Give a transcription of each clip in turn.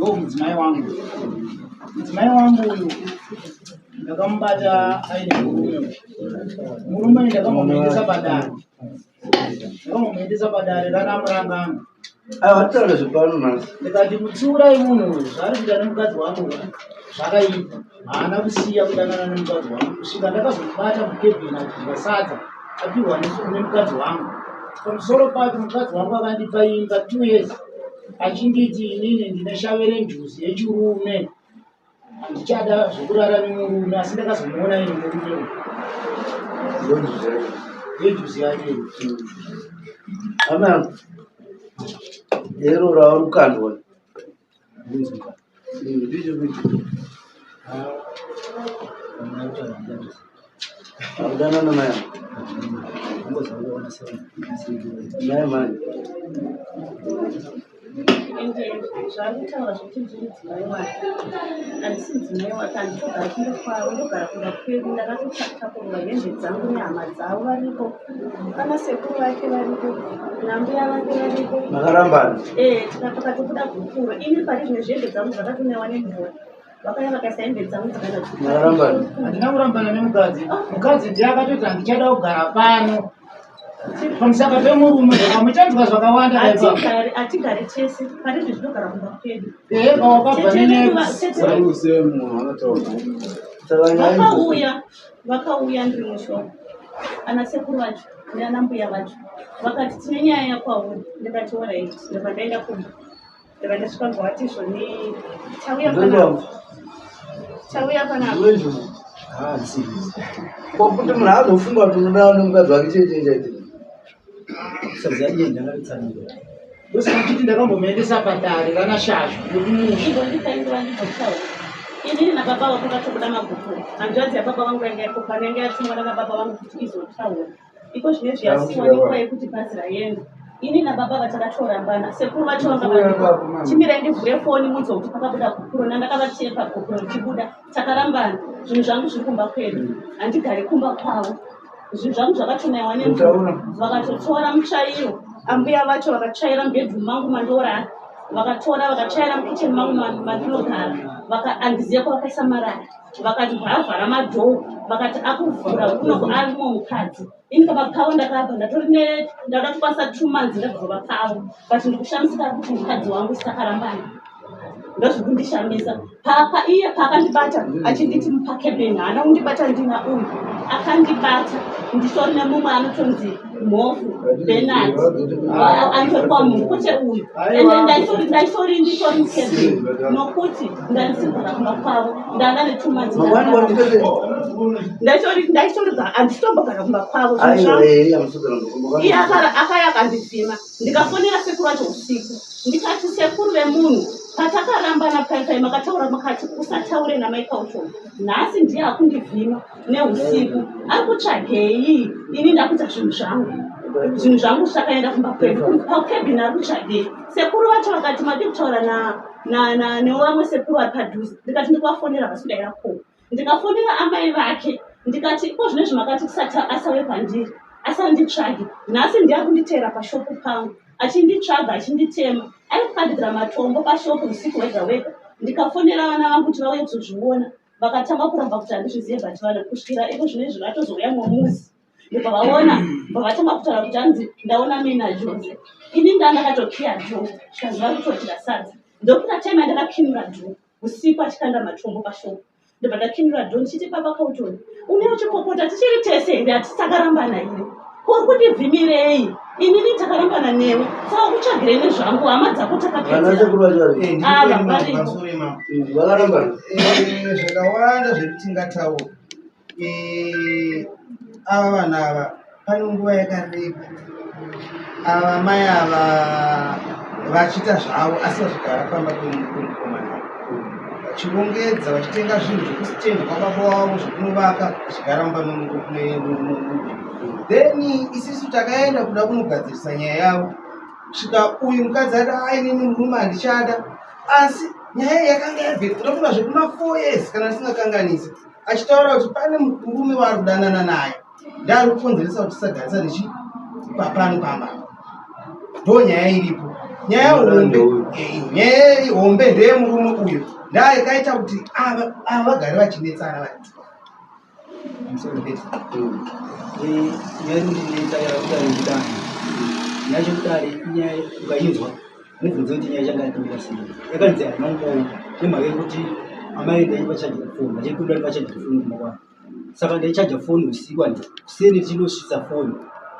Ndo mudzimai wangu. Mudzimai wangu uyu ndakamubata aine murume uyu. Murume uyu ndakambomuendesa padare. Ndakambomuendesa padare ranaMurangano. Aiwa, titaure zvepano nhasi. Ndikati mutsiurai munhu uyu zvaari kuita nemukadzi wangu zvakaipa. Haana kusiya kudanana nemukadzi wangu kusvika ndakazomubata mukebhini achidya sadza apihwa nemukadzi wangu. Pamusoro pacho mukadzi wangu akandipa imba 2 years achinditi inini ndine shave renjuzi yechirume, handichada zvekurara nemurume, asi ndakazomuona ine murume uyu. Yenjuzi yacho iyi. Hama yangu, dero rauri kukandwa ndicho kuti akudanana naye naye mani. Ende zvaari kutaura zvekuti ndiri mudzimai wake, handisi mudzimai wake. Handitogara kumba kwavo, ndogara kumba kwedu. Ndakatotakurwa hembe dzangu nehama dzavo varipo, ana sekuru vake varipo, nambuya vake varipo. Makarambana? Eh, tikatobuda gupuro. Ini pari zvino hembe dzangu dzakatonewa nemvura, vakauya vakaisa hembe dzangu. Makarambana? Handina kurambana nemukadzi. Mukadzi ndiye akatoti handichada kugara pano pamusaka pemurume. Muchanzwa zvakawanda ipapo. Hatigari tese pari zvino, zvinogara kumba kwedu. Ehe, pawakabva nene. Saka nyaya Vakauya ndiri mushop, ana sekuru vacho neana mbuya vacho vakati tine nyaya yakwauri. Ndikati alright. Ndobva ndaenda kumba, ndobva ndasvika ngwati zvoni tauya panapa, tauya panapa. Ko kuti munhu azofunga kuti unodanana nemukadzi wake, chii chii chaitika? Saziya iye ndakatsanangura. Ndosaka chiti ndakambomuendesa padare ranaShazhu nekumusha. Imbondipainguva ndimbotaura. Inini nababa vako vatobuda magupuro. Hanzvadzi yababa vangu yanga iripo pano, yanga yatumwa nababa vangu kuti izotaura. Iko zvinezvi yasiwa nenguva yekuti bhazi raenda. Ini nababa vatakatorambana, sekuru vacho vanga varipo. Chimirai ndivhure foni munzwe kuti pakabuda gupuro nandakavatepa gupuro richibuda. Takarambana, zvinhu zvangu zviri kumba kwedu, handigari kumba kwavo. Zvinhu zvangu zvakatonaiwa nemvura, vakatotora mutsvairo. Ambuya vacho vakatsvaira mubedroom mangu mandorara, vakatora vakatsvaira mukicheni mangu mandinogara. Handizive kwavakaisa marara. Vakati vavhara madoor, vakati akuvhura kuno arimo mukadzi. Ini kaba pavo ndakabva ndatori ne ndakatokwanisa 2 months ndabva pavo, but ndikushamisika kuti mukadzi wangu sitakarambana. Ndozvikundishamisa paka iye paakandibata achinditi mupakebheni, haana kundibata ndina uyu, akandibata nditori nemumwe anotonzi Mhofu Benard, anotori kwamunhu kwete uyu. Ende ndaitori nditori mukebheni nokuti ndandisingara kumba kwavo, ndanga ne2 months. Mangwani wanditete. Ndaitori handitombogara kumba kwavo. Zvinhu Aiwa, zvangu amusogara kumba. Iye akaya akandivhima. Ndikafonera sekuru vacho usiku, ndikati, "Sekuru vemunhu, patakarambana paipai makataura makati usataure naMai Cauton. Nhasi ndiye akundivhima neusiku, ari kutsvagei? Ini ndakuita zvinhu zvangu, zvinhu zvangu zvakaenda kumba kwedu, pakebhini ari kutsvagei?" Sekuru vacho vakati madi kutaura nevamwe sekuru vari padhuze. Ndikati ndikuvafonera, vasi kudaira ko. Ndikafonera amai vake, ndikati iko zvinezvi makati kusati asauye kwandiri, asanditsvage, nhasi ndiye akunditeera pashopu pangu achinditsvaga, achinditema, ari kukandidzira matombo pashopu usiku hwega hwega. Ndikafonera vana vangu kuti vauye kuzozviona, vakatanga kuramba kuti handizvizive, but vanhu kusvikira iko zvinezvi vatozouya mumuzi, ndobva vaona, bva vatanga kutaura kuti hanzi ndaona mina Jose. Ini ndaa ndakatokiya door, zvikanzi vari kutodya sadza. Ndokuta time yandakakinura door usiku achikanda matombo pashopu, ndobva ndakinura door ndichiti, "Baba Kautoni, une uchipopota, tichiri tese here? Hatitakarambana here? Uri kundibvimirei? Inini takarambana newe, saka kutsvagirei nezvangu? Hama dzako Vana takapedzera." sekuru vacho vari Ava varipo. Pamusoro imamo. Vakarambana. Zvakawanda zvedu tingataura. Ava vanhu ava pane nguva yakareba ava mai ava vachiita zvavo, asi vachigara pamba pemukomana, vachirongedza, vachitenga zvinhu zvekusitendi kwababa wavo zvekunovaka, vachigara mumba memunhu. Then isisu takaenda kuda kunogadzirisa nyaya yavo, svika uyu mukadzi ati, "Ainini murume handichada." Asi nyaya iyi yakanga yabvira, ndofunga zvekuma 4 years kana ndisingakanganisi, achitaura kuti pane murume waari kudanana naye, ndaari kukonzeresa kuti tisagarisa nechi pano pamba. Ndo nyaya iripo. Nyaya hombe, nyaya hombe ndeyemurume uyu, ndayakaita kuti ava ava vagare vachinetsana vari. Nyaya inondinetsa yakudai kudai, nyaya chekudai, inyaya ukainzwa mubvunze kuti nyaya changa yakamira sei. Yakanzi haina umbowo nemhaka yekuti amai ndaivachaja foni, vachikuda ndivachaja foni kumba kwavo. Saka ndaichaja foni usiku, andi kuseni ndichinosvitsa foni,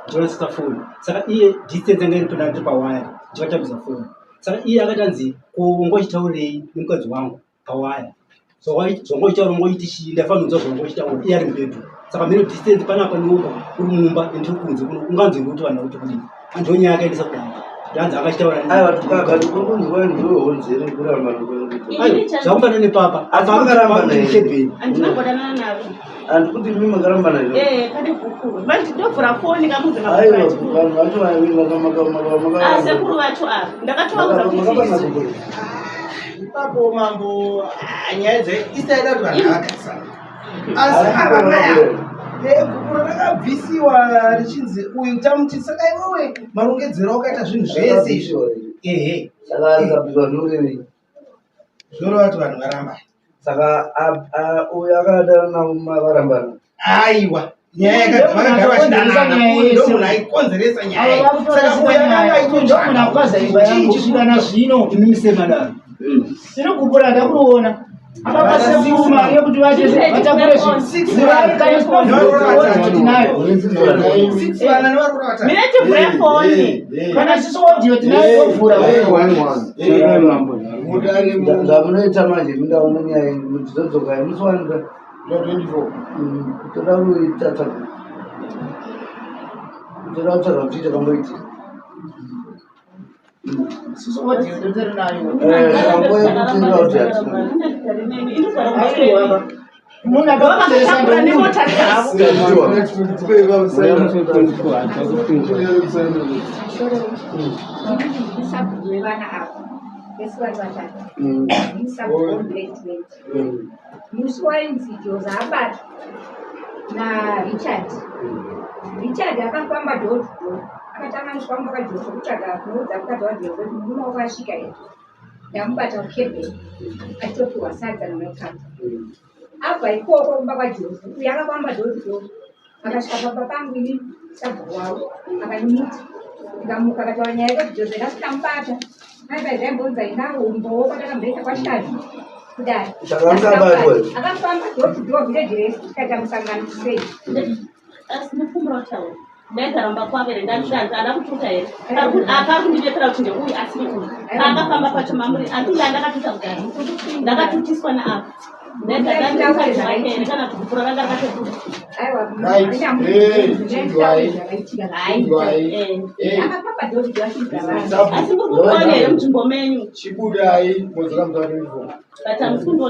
ndichinosvitsa foni. Saka iye distance yanga iri pena ndiri pawaya ndichivatambidza foni. Saka iye akati anzi, ko wanga uchitaurei nemukadzi wangu pawaya? Zvanga uchitaura wangoiti chii? Ndaifanira kunzwa zvanga uchitaura iye ari mubedroom. Saka mheno distance panapa neumba uri mumba ndiri kunze kuno, unganzwe kuti vanhu vakuti kudii? Andiwo nyaya yakaendesa kudai, ndanzi akachitaura. Aiwa, tukabva kunzwa ndiwe honzeri kuramba. Aiwa, zvakufanana nepapa. Asi makarambana here? Chebheni. Handina kudanana navo. Handi kuti imi makarambana here? Eh, pane gupuro manje ndovhura foni kamuzi. Aiwa, vanhu vacho vaviri. Ah, sekuru vacho ava ndakatovaudza kuti Ipapo mambo, ah, nyaya dzeisaida kuti vanhu vagarisana, asi ava maya gupuro rakabvisiwa richinzi uyu tamuti, saka iwewe marongedzero wakaita zvinhu zvese izvi, ehe. Saka rikabviswa zvinorevei? Zvinoreva kuti vanhu varamba. Saka uyu akadana navo varambana? Aiwa, nyaya yakagara vachidanana, uyu ndo munhu aikonzeresa nyaya iyi. Saka uyu akanga Ndomunhu akwaza imba yangu kusvika nazvino. Imi semadaro. Tiri gupura ndakuriona akapa sekuru mari yekuti vatakure zvinhu tinayo. Six vana nevarura vatatu. Mire tivhure foni. Kana sisi audio tinayo, tovhura. Zvamunoita manje, mindaona nyaya muchizodzoka musi wanika toda kuitata, toda kutsvaga kuti chakamboitika. Sisi audio totori nayo. Nguva yekutenga kuti hatina. Aiwa, munhu akakonzeresa Vakatakura ndomunhu. nemota dzavo. Musabhuku wevana ava vese vari vatatu, musabhuku wegrade 20. Musi wainzi Joza abatwa naRichard, Richard akafamba door to door, akatanga kusvika kumba kwaJoza kutsvaga kunoudza mukadzi waJoza kuti murume wako asvika here, ndamubata kukebheni achitopiwa sadza naMaikamba. Abva ikoko kumba kwaJoza, uyo akafamba door to door, akasvika pamba pangu ini sabhuku wavo, akandimuta, ndikamuka. Akataura nyaya yekuti Joze ndasvika mubata mai zvaimbonza inawo umbowo kwatakamboita kwashavi kudai. Saka akabatwa here? Akafamba door to door village rese, tikaita musangano sei. Asi mupfumura kutaura ndaigara mumba kwavo here? Ndanzi ada kututa here? Apa ari kundibetsera kuti ndeuyu, asi uyu paakafamba pacho mamuri andinda ndakatuta kugara, ndakatutiswa naapa. Ndaigara ndimukadzi wake here kana kuti gupuro ranga rakatobuda? Aiwa. Right. Hey, chindwai. Chindwai. Hey. Akafamba door to door achidza vanhu. Asi muri kundiona here munzvimbo menyu? Chibudai modzoka musi wa 24. But hamusi kundiona.